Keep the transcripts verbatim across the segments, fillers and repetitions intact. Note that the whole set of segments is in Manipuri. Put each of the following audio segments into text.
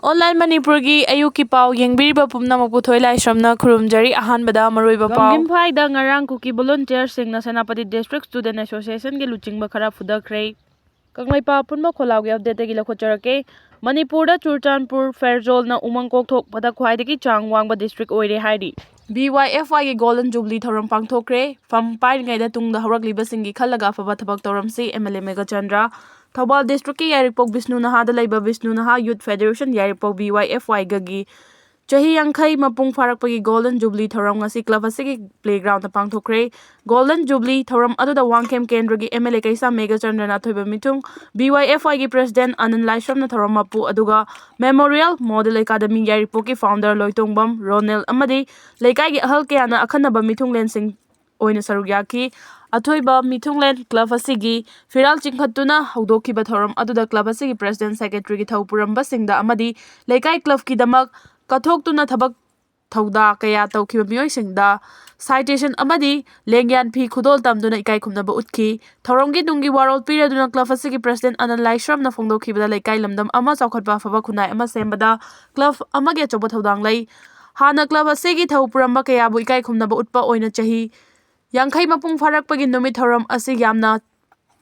ꯑꯣꯟꯂꯥꯏꯟ ꯃꯅꯤꯄꯨꯔꯒꯤ ꯑꯌꯨꯛꯀꯤ ꯄꯥꯎ ꯌꯦꯡꯕꯤꯔꯤꯕ ꯄꯨꯝꯅꯃꯛꯄꯨ ꯊꯣꯏ ꯂꯥꯏꯁ꯭ꯔꯝꯅ ꯈꯨꯔꯨꯝꯖꯔꯤ꯫ ꯑꯍꯥꯟꯕꯗ ꯃꯔꯨꯑꯣꯏꯕ ꯄꯥꯎ꯫ ꯒꯝꯚꯤꯝꯐꯥꯏꯗ ꯉꯔꯥꯡ ꯀꯨꯀꯤ ꯚꯣꯂꯨꯟꯇꯤꯌꯔꯁꯤꯡꯅ ꯁꯦꯅꯥꯄꯇꯤ ꯗꯤꯁꯇ꯭ꯔꯤꯛ ꯁ꯭ꯇꯨꯗꯦꯟꯠ ꯑꯦꯁꯣꯁꯤꯌꯦꯁꯟꯒꯤ ꯂꯨꯆꯤꯡꯕ ꯈꯔ ꯐꯨꯗꯈ꯭ꯔꯦ꯫ ꯀꯪꯂꯩꯄꯥꯛ ꯑꯄꯨꯟꯕ ꯈꯣꯜꯂꯥꯎꯒꯤ ꯑꯞꯗꯦꯠꯇꯒꯤ ꯂꯧꯈꯠꯆꯔꯛꯀꯦ꯫ ꯃꯅꯤꯄꯨꯔꯗ ꯆꯨꯔꯆꯥꯟꯄꯨꯔ ꯐꯦꯔꯖꯣꯜꯅ ꯎꯃꯪ ꯀꯣꯛꯊꯣꯛꯄꯗ ꯈ꯭ꯋꯥꯏꯗꯒꯤ ꯆꯥꯡ ꯋꯥꯡꯕ ꯗꯤꯁꯇ꯭ꯔꯤꯛ ꯑꯣꯏꯔꯦ ꯍꯥꯏꯔꯤ꯫ ꯕꯤ ꯋꯥꯏ ꯑꯦꯐ ꯑꯥꯏꯒꯤ ꯒꯣꯜꯗꯟ ꯖꯨꯕꯤꯂꯤ ꯊꯧꯔꯝ ꯄꯥꯡꯊꯣꯛꯈ꯭ꯔꯦ꯫ ꯐꯝ ꯄꯥꯏꯔꯤꯉꯩꯗ ꯇꯨꯡꯗ ꯍꯧꯔꯛꯂꯤꯕꯁꯤꯡꯒꯤ ꯈꯜꯂꯒ ꯑꯐꯕ ꯊꯕꯛ ꯇꯧꯔꯝꯁꯤ, ꯑꯦꯝ ꯑꯦꯜ ꯑꯦ ꯃꯦꯘꯆꯟꯗ꯭ꯔ꯫ ꯊꯧꯕꯥꯜ ꯗꯤꯁꯇ꯭ꯔꯤꯛꯀꯤ ꯌꯥꯏꯔꯤꯄꯣꯛ ꯕꯤꯁꯅꯨ ꯅꯍꯥꯗ ꯂꯩꯕ ꯕꯤꯁꯅꯨ ꯅꯍꯥ ꯌꯨꯠ ꯐꯦꯗꯦꯔꯦꯁꯟ ꯌꯥꯏꯔꯤꯄꯣꯛ, ꯕꯤ ꯋꯥꯏ ꯑꯦꯐ ꯑꯥꯏꯒꯒꯤ ꯆꯍꯤ ꯌꯥꯡꯈꯩ ꯃꯄꯨꯡ ꯐꯥꯔꯛꯄꯒꯤ ꯒꯣꯜꯗꯟ ꯖꯨꯕꯤꯂꯤ ꯊꯧꯔꯝ ꯉꯁꯤ ꯀ꯭ꯂꯕ ꯑꯁꯤꯒꯤ ꯄ꯭ꯂꯦꯒ꯭ꯔꯥꯎꯟꯗ ꯄꯥꯡꯊꯣꯛꯈ꯭ꯔꯦ꯫ ꯒꯣꯜꯗꯟ ꯖꯨꯕꯤꯂꯤ ꯊꯧꯔꯝ ꯑꯗꯨꯗ ꯋꯥꯡꯈꯦꯝ ꯀꯦꯟꯗ꯭ꯔꯒꯤ ꯑꯦꯝ ꯑꯦꯜ ꯑꯦ ꯀꯩꯁꯥꯝ ꯃꯦꯘꯆꯟꯗ꯭ꯔꯅ ꯑꯊꯣꯏꯕ ꯃꯤꯊꯨꯡ, ꯕꯤ ꯋꯥꯏ ꯑꯦꯐ ꯑꯥꯏꯒꯤ ꯄ꯭ꯔꯦꯁꯤꯗꯦꯟꯠ ꯑꯅꯟ ꯂꯥꯏꯁ꯭ꯔꯝꯅ ꯊꯧꯔꯝ ꯃꯄꯨ, ꯑꯗꯨꯒ ꯃꯦꯃꯣꯔꯤꯌꯦꯜ ꯃꯣꯗꯦꯜ ꯑꯦꯀꯥꯗꯃꯤ ꯌꯥꯏꯔꯤꯄꯣꯛꯀꯤ ꯐꯥꯎꯟꯗꯔ ꯂꯣꯏꯇꯣꯡꯕꯝ ꯔꯣꯅꯦꯜ ꯑꯃꯗꯤ ꯂꯩꯀꯥꯏꯒꯤ ꯑꯍꯜ ꯀꯌꯥꯅ ꯑꯈꯟꯅꯕ ꯃꯤꯊꯨꯡꯂꯦꯟꯁꯤꯡ ꯑꯣꯏꯅ ꯁꯔꯨꯛ ꯌꯥꯈꯤ꯫ ꯑꯊꯣꯏꯕ ꯃꯤꯊꯨꯡꯂꯦꯟ ꯀ꯭ꯂꯕ ꯑꯁꯤꯒꯤ ꯐꯤꯔꯥꯜ ꯆꯤꯡꯈꯠꯇꯨꯅ ꯍꯧꯗꯣꯛꯈꯤꯕ ꯊꯧꯔꯝ ꯑꯗꯨꯗ ꯀ꯭ꯂꯕ ꯑꯁꯤꯒꯤ ꯄ꯭ꯔꯦꯁꯤꯗꯦꯟꯠ, ꯁꯦꯀ꯭ꯔꯦꯇꯔꯤꯒꯤ ꯊꯧ ꯄꯨꯔꯝꯕꯁꯤꯡꯗ ꯑꯃꯗꯤ ꯂꯩꯀꯥꯏ ꯀ꯭ꯂꯕꯀꯤꯗꯃꯛ ꯀꯠꯊꯣꯛꯇꯨꯅ ꯊꯕꯛ ꯊꯧꯗꯥ ꯀꯌꯥ ꯇꯧꯈꯤꯕ ꯃꯤꯑꯣꯏꯁꯤꯡꯗ ꯁꯥꯏꯇꯦꯁꯟ ꯑꯃꯗꯤ ꯂꯦꯡꯌꯥꯟ ꯐꯤ ꯈꯨꯗꯣꯜ ꯇꯝꯗꯨꯅ ꯏꯀꯥꯏ ꯈꯨꯝꯅꯕ ꯎꯠꯈꯤ꯫ ꯊꯧꯔꯝꯒꯤ ꯇꯨꯡꯒꯤ ꯋꯥꯔꯣꯜ ꯄꯤꯔꯗꯨꯅ ꯀ꯭ꯂꯕ ꯑꯁꯤꯒꯤ ꯄ꯭ꯔꯦꯁꯤꯗꯦꯟꯠ ꯑꯅꯟ ꯂꯥꯏꯁ꯭ꯔꯝꯅ ꯐꯣꯡꯗꯣꯛꯈꯤꯕꯗ ꯂꯩꯀꯥꯏ ꯂꯝꯗꯝ ꯑꯃ ꯆꯥꯎꯈꯠꯄ ꯑꯐꯕ ꯈꯨꯟꯅꯥꯏ ꯑꯃ ꯁꯦꯝꯕꯗ ꯀ꯭ꯂꯕ ꯑꯃꯒꯤ ꯑꯆꯧꯕ ꯊꯧꯗꯥꯡ ꯂꯩ꯫ ꯍꯥꯟꯅ ꯀ꯭ꯂꯕ ꯑꯁꯤꯒꯤ ꯊꯧ ꯄꯨꯔꯝꯕ ꯀꯌꯥꯕꯨ ꯏꯀꯥꯏ ꯈꯨꯝꯅꯕ ꯎꯠꯄ ꯑꯣꯏꯅ ꯆꯍꯤ ꯌꯥꯡꯈꯩ ꯃꯄꯨꯡ ꯐꯥꯔꯛꯄꯒꯤ ꯅꯨꯃꯤꯠ ꯊꯧꯔꯝ ꯑꯁꯤ ꯌꯥꯝꯅ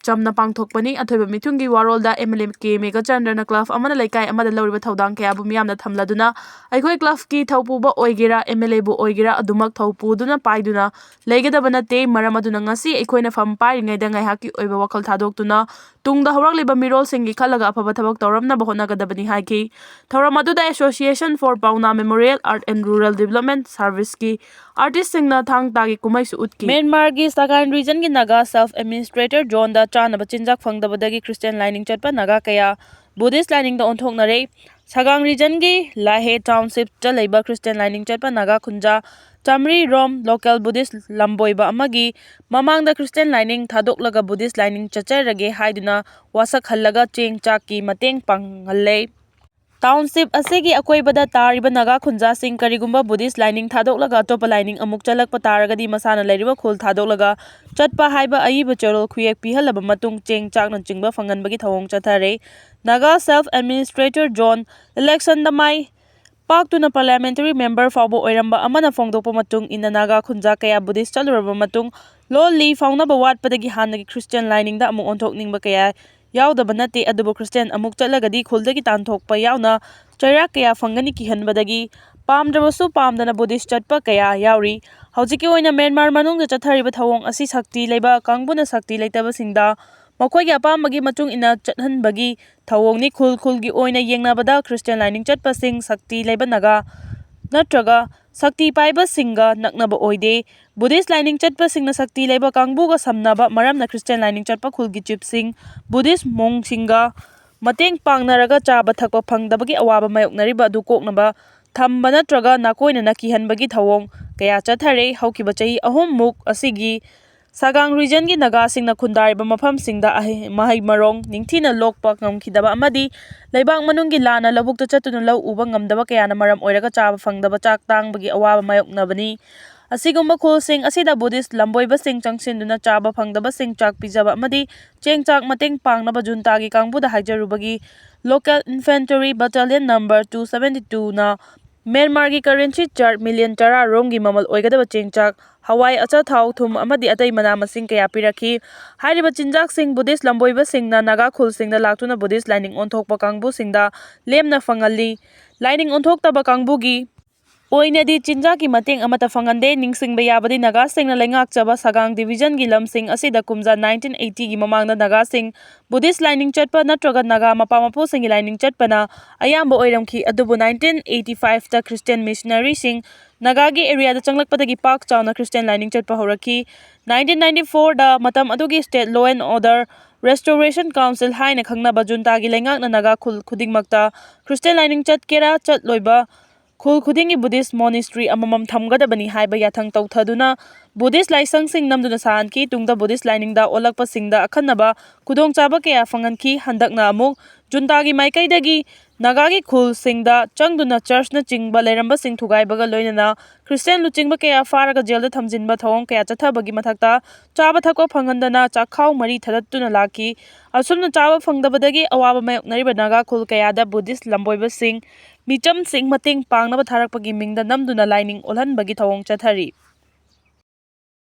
ꯆꯝꯅ ꯄꯥꯡꯊꯣꯛꯄꯅꯤ꯫ ꯑꯊꯣꯏꯕ ꯃꯤꯊꯨꯡꯒꯤ ꯋꯥꯔꯣꯜꯗ ꯑꯦꯝ ꯑꯦꯜ ꯑꯦ ꯀꯦ ꯃꯦꯘꯆꯟꯗ꯭ꯔꯅ ꯀ꯭ꯂꯕ ꯑꯃꯅ ꯂꯩꯀꯥꯏ ꯑꯃꯗ ꯂꯧꯔꯤꯕ ꯊꯧꯗꯥꯡ ꯀꯌꯥꯕꯨ ꯃꯤꯌꯥꯝꯅ ꯊꯝꯂꯗꯨꯅ ꯑꯩꯈꯣꯏ ꯀ꯭ꯂꯕꯀꯤ ꯊꯧ ꯄꯨꯕ ꯑꯣꯏꯒꯦꯔꯥ, ꯑꯦꯝ ꯑꯦꯜ ꯑꯦꯕꯨ ꯑꯣꯏꯒꯦꯔꯥ, ꯑꯗꯨꯃꯛ ꯊꯧ ꯄꯨꯗꯨꯅ ꯄꯥꯏꯗꯨꯅ ꯂꯩꯒꯗꯕ ꯅꯠꯇꯦ꯫ ꯃꯔꯝ ꯑꯗꯨꯅ ꯉꯁꯤ ꯑꯩꯈꯣꯏꯅ ꯐꯝ ꯄꯥꯏꯔꯤꯉꯩꯗ ꯉꯥꯏꯍꯥꯛꯀꯤ ꯑꯣꯏꯕ ꯋꯥꯈꯜ ꯊꯥꯗꯣꯛꯇꯨꯅ ꯇꯨꯡꯗ ꯍꯧꯔꯛꯂꯤꯕ ꯃꯤꯔꯣꯜꯁꯤꯡꯒꯤ ꯈꯜꯂꯒ ꯑꯐꯕ ꯊꯕꯛ ꯇꯧꯔꯝꯅꯕ ꯍꯣꯠꯅꯒꯗꯕꯅꯤ ꯍꯥꯏꯈꯤ꯫ ꯊꯧꯔꯝ ꯑꯗꯨꯗ Association for Pauna Memorial Art and Rural Development Service ꯀꯤ ꯑꯥꯔꯇꯤꯁꯁꯤꯡꯅ ꯊꯥꯡ ꯇꯥꯒꯤ ꯀꯨꯝꯍꯩꯁꯨ ꯎꯠꯈꯤ꯫ ꯃ꯭ꯌꯥꯟꯃꯥꯔꯒꯤ ꯁꯒꯥꯏꯟ ꯔꯤꯖꯟꯒꯤ ꯅꯥꯒꯥ ꯁꯦꯜꯐ ꯑꯦꯗꯃꯤꯅꯤꯁꯇ꯭ꯔꯦꯇꯔ ꯖꯣꯟꯗ ꯆꯥꯅꯕ ꯆꯤꯟꯖꯥꯛ ꯐꯪꯗꯕꯗꯒꯤ ꯈ꯭ꯔꯤꯁꯇꯤꯌꯥꯟ ꯂꯥꯏꯅꯤꯡ ꯆꯠꯄ ꯅꯥꯒꯥ ꯀꯌꯥ ꯕꯨꯙꯤꯁ ꯂꯥꯏꯅꯤꯡꯗ ꯑꯣꯟꯊꯣꯛꯅꯔꯦ꯫ ꯁꯒꯥꯡ ꯔꯤꯖꯟꯒꯤ ꯂꯥꯍꯦ ꯇꯥꯎꯟꯁꯤꯞꯇ ꯂꯩꯕ ꯈ꯭ꯔꯤꯁꯇꯤꯌꯥꯟ ꯂꯥꯏꯅꯤꯡ ꯆꯠꯄ ꯅꯥꯒꯥ ꯈꯨꯟꯖꯥ ꯆꯥꯃꯔꯤ ꯔꯣꯝ ꯂꯣꯀꯦꯜ ꯕꯨꯙꯤꯁ ꯂꯝꯕꯣꯏꯕ ꯑꯃꯒꯤ ꯃꯃꯥꯡꯗ ꯈ꯭ꯔꯤꯁꯇꯤꯌꯥꯟ ꯂꯥꯏꯅꯤꯡ ꯊꯥꯗꯣꯛꯂꯒ ꯕꯨꯙꯤꯁ ꯂꯥꯏꯅꯤꯡ ꯆꯠꯆꯔꯒꯦ ꯍꯥꯏꯗꯨꯅ ꯋꯥꯁꯛꯍꯜꯂꯒ ꯆꯦꯡ ꯆꯥꯛꯀꯤ ꯃꯇꯦꯡ ꯄꯥꯡꯍꯜꯂꯦ꯫ Township ꯑꯁꯤꯒꯤ ꯑꯀꯣꯏꯕꯗ ꯇꯥꯔꯤꯕ ꯅꯥꯒꯥ ꯈꯨꯟꯖꯥꯁꯤꯡ ꯀꯔꯤꯒꯨꯝꯕ Buddhist ꯂꯥꯏꯅꯤꯡ ꯊꯥꯗꯣꯛꯂꯒ ꯑꯇꯣꯞꯄ ꯂꯥꯏꯅꯤꯡ ꯑꯃꯨꯛ ꯆꯠꯂꯛꯄ ꯇꯥꯔꯒꯗꯤ ꯃꯁꯥꯅ ꯂꯩꯔꯤꯕ ꯈꯨꯜ ꯊꯥꯗꯣꯛꯂꯒ ꯆꯠꯄ ꯍꯥꯏꯕ ꯑꯏꯕ ꯆꯦꯔꯣꯜ ꯈꯨꯌꯦꯛ ꯄꯤꯍꯜꯂꯕ ꯃꯇꯨꯡ ꯆꯦꯡ ꯆꯥꯛꯅꯆꯤꯡꯕ ꯐꯪꯍꯟꯕꯒꯤ ꯊꯧꯑꯣꯡ ꯆꯠꯊꯔꯦ꯫ Naga Self Administrator Zone election ꯗ ꯃꯥꯏ ꯄꯥꯛꯇꯨꯅ parliamentary member ꯐꯥꯎꯕ ꯑꯣꯏꯔꯝꯕ ꯑꯃꯅ ꯐꯣꯡꯗꯣꯛꯄ ꯃꯇꯨꯡ ꯏꯟꯅ ꯅꯥꯒꯥ ꯈꯨꯟꯖꯥ ꯀꯌꯥ Buddhist ꯆꯠꯂꯨꯔꯕ ꯃꯇꯨꯡ ꯂꯣꯜ ꯂꯤ ꯐꯥꯎꯅꯕ ꯋꯥꯠꯄꯗꯒꯤ ꯍꯥꯟꯅꯒꯤ Christian ꯂꯥꯏꯅꯤꯡꯗ ꯑꯃꯨꯛ ꯑꯣꯟꯊꯣꯛꯅꯤꯡꯕ ꯀꯌꯥ ꯌꯥꯎꯗꯕ ꯅꯠꯇꯦ, ꯑꯗꯨꯕꯨ Christian ꯑꯃꯨꯛ ꯆꯠꯂꯒꯗꯤ ꯈꯨꯜꯗꯒꯤ ꯇꯥꯟꯊꯣꯛꯄ ꯌꯥꯎꯅ ꯆꯩꯔꯥꯛ ꯀꯌꯥ ꯐꯪꯒꯅꯤ ꯀꯤꯍꯟꯕꯗꯒꯤ ꯄꯥꯝꯗ꯭ꯔꯕꯁꯨ ꯄꯥꯝꯗꯅ Buddhist ꯆꯠꯄ ꯀꯌꯥ ꯌꯥꯎꯔꯤ꯫ ꯍꯧꯖꯤꯛꯀꯤ ꯑꯣꯏꯅ ꯃ꯭ꯌꯥꯟꯃꯥꯔ ꯃꯅꯨꯡꯗ ꯆꯠꯊꯔꯤꯕ ꯊꯧꯑꯣꯡ ꯑꯁꯤ ꯁꯛꯇꯤ ꯂꯩꯕ ꯀꯥꯡꯕꯨꯅ ꯁꯛꯇꯤ ꯂꯩꯇꯕꯁꯤꯡꯗ ꯃꯈꯣꯏꯒꯤ ꯑꯄꯥꯝꯕꯒꯤ ꯃꯇꯨꯡ ꯏꯟꯅ ꯆꯠꯍꯟꯕꯒꯤ ꯊꯧꯑꯣꯡꯅꯤ꯫ ꯈꯨꯜ ꯈꯨꯜꯒꯤ ꯑꯣꯏꯅ ꯌꯦꯡꯅꯕꯗ Christian ꯂꯥꯏꯅꯤꯡ ꯆꯠꯄꯁꯤꯡ ꯁꯛꯇꯤ ꯂꯩꯕ ꯅꯥꯒꯥ ꯅꯠꯇ꯭ꯔꯒ ꯁꯛꯇꯤ ꯄꯥꯏꯕꯁꯤꯡꯒ ꯅꯛꯅꯕ ꯑꯣꯏꯗꯦ꯫ Buddhist ꯂꯥꯏꯅꯤꯡ ꯆꯠꯄꯁꯤꯡꯅ ꯁꯛꯇꯤ ꯂꯩꯕ ꯀꯥꯡꯕꯨꯒ ꯁꯝꯅꯕ ꯃꯔꯝꯅ Christian ꯂꯥꯏꯅꯤꯡ ꯆꯠꯄ ꯈꯨꯜꯒꯤ ꯆꯤꯞꯁꯤꯡ Buddhist ꯃꯣꯡꯁꯤꯡꯒ ꯃꯇꯦꯡ ꯄꯥꯡꯅꯔꯒ ꯆꯥꯕ ꯊꯛꯄ ꯐꯪꯗꯕꯒꯤ ꯑꯋꯥꯕ ꯃꯥꯌꯣꯛꯅꯔꯤꯕ ꯑꯗꯨ ꯀꯣꯛꯅꯕ ꯊꯝꯕ ꯅꯠꯇ꯭ꯔꯒ ꯅꯥꯀꯣꯏꯅꯅ ꯀꯤꯍꯟꯕꯒꯤ ꯊꯧꯑꯣꯡ ꯀꯌꯥ ꯆꯠꯊꯔꯦ꯫ ꯍꯧꯈꯤꯕ ꯆꯍꯤ ꯑꯍꯨꯝꯃꯨꯛ ꯑꯁꯤꯒꯤ ꯁꯒꯥꯡ region ꯒꯤ ꯅꯥꯒꯥꯁꯤꯡꯅ ꯈꯨꯟꯗꯥꯔꯤꯕ ꯃꯐꯝꯁꯤꯡꯗ ꯑꯍꯩ-, ꯃꯍꯩ ꯃꯔꯣꯡ ꯅꯤꯡꯊꯤꯅ ꯂꯣꯛꯄ ꯉꯝꯈꯤꯗꯕ ꯑꯃꯗꯤ ꯂꯩꯕꯥꯛ ꯃꯅꯨꯡꯒꯤ ꯂꯥꯟꯅ ꯂꯧꯕꯨꯛꯇ ꯆꯠꯇꯨꯅ ꯂꯧ ꯎꯕ ꯉꯝꯗꯕ ꯀꯌꯥꯅ ꯃꯔꯝ ꯑꯣꯏꯔꯒ ꯆꯥꯕ ꯐꯪꯗꯕ ꯆꯥꯛ ꯇꯥꯡꯕꯒꯤ ꯑꯋꯥꯕ ꯃꯥꯌꯣꯛꯅꯕꯅꯤ꯫ ꯑꯁꯤꯒꯨꯝꯕ ꯈꯨꯜꯁꯤꯡ ꯑꯁꯤꯗ Buddhist ꯂꯝꯕꯣꯏꯕꯁꯤꯡ ꯆꯪꯁꯤꯟꯗꯨꯅ ꯆꯥꯕ ꯐꯪꯗꯕꯁꯤꯡ ꯆꯥꯛ ꯄꯤꯖꯕ ꯑꯃꯗꯤ ꯆꯦꯡ ꯆꯥꯛ ꯃꯇꯦꯡ ꯄꯥꯡꯅꯕ ꯖꯨꯟꯇꯥꯒꯤ ꯀꯥꯡꯕꯨꯗ ꯍꯥꯏꯖꯔꯨꯕꯒꯤ Local Infantry Battalion number two seventy two ꯅ ꯃ꯭ꯌꯥꯟꯃꯥꯔꯒꯤ currency ꯆꯥꯔ ꯃꯤꯂꯤꯌꯟ ꯇꯔꯥ ꯔꯣꯝꯒꯤ ꯃꯃꯜ ꯑꯣꯏꯒꯗꯕ ꯆꯦꯡ ꯆꯥꯛ, ꯍꯋꯥꯏ, ꯑꯆꯥꯊꯥꯎ, ꯊꯨꯝ ꯑꯃꯗꯤ ꯑꯇꯩ ꯃꯅꯥ ꯃꯁꯤꯡ ꯀꯌꯥ ꯄꯤꯔꯛꯈꯤ꯫ ꯍꯥꯏꯔꯤꯕ ꯆꯤꯟꯖꯥꯛꯁꯤꯡ Buddhist ꯂꯝꯕꯣꯏꯕꯁꯤꯡꯅ ꯅꯥꯒꯥ ꯈꯨꯜꯁꯤꯡꯗ ꯂꯥꯛꯇꯨꯅ Buddhist ꯂꯥꯏꯅꯤꯡ ꯑꯣꯟꯊꯣꯛꯄ ꯀꯥꯡꯕꯨꯁꯤꯡꯗ ꯂꯦꯝꯅ ꯐꯪꯍꯜꯂꯤ꯫ ꯂꯥꯏꯅꯤꯡ ꯑꯣꯟꯊꯣꯛꯇꯕ ꯀꯥꯡꯕꯨꯒꯤ ꯑꯣꯏꯅꯗꯤ ꯆꯤꯟꯖꯥꯛꯀꯤ ꯃꯇꯦꯡ ꯑꯃꯠꯇ ꯐꯪꯍꯟꯗꯦ꯫ ꯅꯤꯡꯁꯤꯡꯕ ꯌꯥꯕꯗꯤ ꯅꯥꯒꯥꯁꯤꯡꯅ ꯂꯩꯉꯥꯛꯆꯕ ꯁꯒꯥꯡ division ꯒꯤ ꯂꯝꯁꯤꯡ ꯑꯁꯤꯗ ꯀꯨꯝꯖꯥ nineteen eighty ꯒꯤ ꯃꯃꯥꯡꯗ ꯅꯥꯒꯥꯁꯤꯡ Buddhist ꯂꯥꯏꯅꯤꯡ ꯆꯠꯄ ꯅꯠꯇ꯭ꯔꯒ ꯅꯥꯒꯥ ꯃꯄꯥ ꯃꯄꯨꯁꯤꯡꯒꯤ ꯂꯥꯏꯅꯤꯡ ꯆꯠꯄꯅ ꯑꯌꯥꯝꯕ ꯑꯣꯏꯔꯝꯈꯤ, ꯑꯗꯨꯕꯨ nineteen eighty five ꯇ Christian missionary ꯁꯤꯡ ꯅꯥꯒꯥꯒꯤ area ꯗ ꯆꯪꯂꯛꯄꯗꯒꯤ ꯄꯥꯛ ꯆꯥꯎꯅ Christian ꯂꯥꯏꯅꯤꯡ ꯆꯠꯄ ꯍꯧꯔꯛꯈꯤ꯫ Nineteen ninety four ꯗ ꯃꯇꯝ ꯑꯗꯨꯒꯤ state law and order restoration council ꯍꯥꯏꯅ ꯈꯪꯅꯕ ꯖꯨꯟꯇꯥꯒꯤ ꯂꯩꯉꯥꯛꯅ ꯅꯥꯒꯥ ꯈꯨꯜ ꯈꯨꯗꯤꯡꯃꯛꯇ Christian ꯂꯥꯏꯅꯤꯡ ꯆꯠꯀꯦꯔꯥ ꯆꯠꯂꯣꯏꯕ ꯈꯨꯜ ꯈꯨꯗꯤꯡꯒꯤ Buddhist monastery ꯑꯃꯃꯝ ꯊꯝꯒꯗꯕꯅꯤ ꯍꯥꯏꯕ ꯌꯥꯊꯪ ꯇꯧꯊꯗꯨꯅ Buddhist ꯂꯥꯏꯁꯪꯁꯤꯡ ꯅꯝꯗꯨꯅ ꯁꯥꯍꯟꯈꯤ꯫ ꯇꯨꯡꯗ Buddhist ꯂꯥꯏꯅꯤꯡꯗ ꯑꯣꯜꯂꯛꯄꯁꯤꯡꯗ ꯑꯈꯟꯅꯕ ꯈꯨꯗꯣꯡꯆꯥꯕ ꯀꯌꯥ ꯐꯪꯍꯟꯈꯤ꯫ ꯍꯟꯗꯛꯅ ꯑꯃꯨꯛ ꯖꯨꯟꯇꯥꯒꯤ ꯃꯥꯏꯀꯩꯗꯒꯤ ꯅꯥꯒꯥꯒꯤ ꯈꯨꯜꯁꯤꯡꯗ ꯆꯪꯗꯨꯅ ꯆꯔꯆꯅꯆꯤꯡꯕ ꯂꯩꯔꯝꯕꯁꯤꯡ ꯊꯨꯒꯥꯏꯕꯒ ꯂꯣꯏꯅꯅ ꯈ꯭ꯔꯤꯁꯇꯤꯌꯥꯟ ꯂꯨꯆꯤꯡꯕ ꯀꯌꯥ ꯐꯥꯔꯒ ꯖꯦꯜꯗ ꯊꯝꯖꯤꯟꯕ ꯊꯧꯑꯣꯡ ꯀꯌꯥ ꯆꯠꯊꯕꯒꯤ ꯃꯊꯛꯇ ꯆꯥꯕ ꯊꯛꯄ ꯐꯪꯍꯟꯗꯅ ꯆꯥꯛꯈꯥꯎ ꯃꯔꯤ ꯊꯗꯠꯇꯨꯅ ꯂꯥꯛꯈꯤ꯫ ꯑꯁꯨꯝꯅ ꯆꯥꯕ ꯐꯪꯗꯕꯗꯒꯤ ꯑꯋꯥꯕ ꯃꯥꯌꯣꯛꯅꯔꯤꯕ ꯅꯥꯒꯥ ꯈꯨꯜ ꯀꯌꯥꯗ ꯕꯨꯙꯤꯁ ꯂꯝꯕꯣꯏꯕꯁꯤꯡ, ꯃꯤꯆꯝꯁꯤꯡ ꯃꯇꯦꯡ ꯄꯥꯡꯅꯕ ꯊꯥꯔꯛꯄꯒꯤ ꯃꯤꯡꯗ ꯅꯝꯗꯨꯅ ꯂꯥꯏꯅꯤꯡ ꯑꯣꯜꯍꯟꯕꯒꯤ ꯊꯧꯑꯣꯡ ꯆꯠꯊꯔꯤ꯫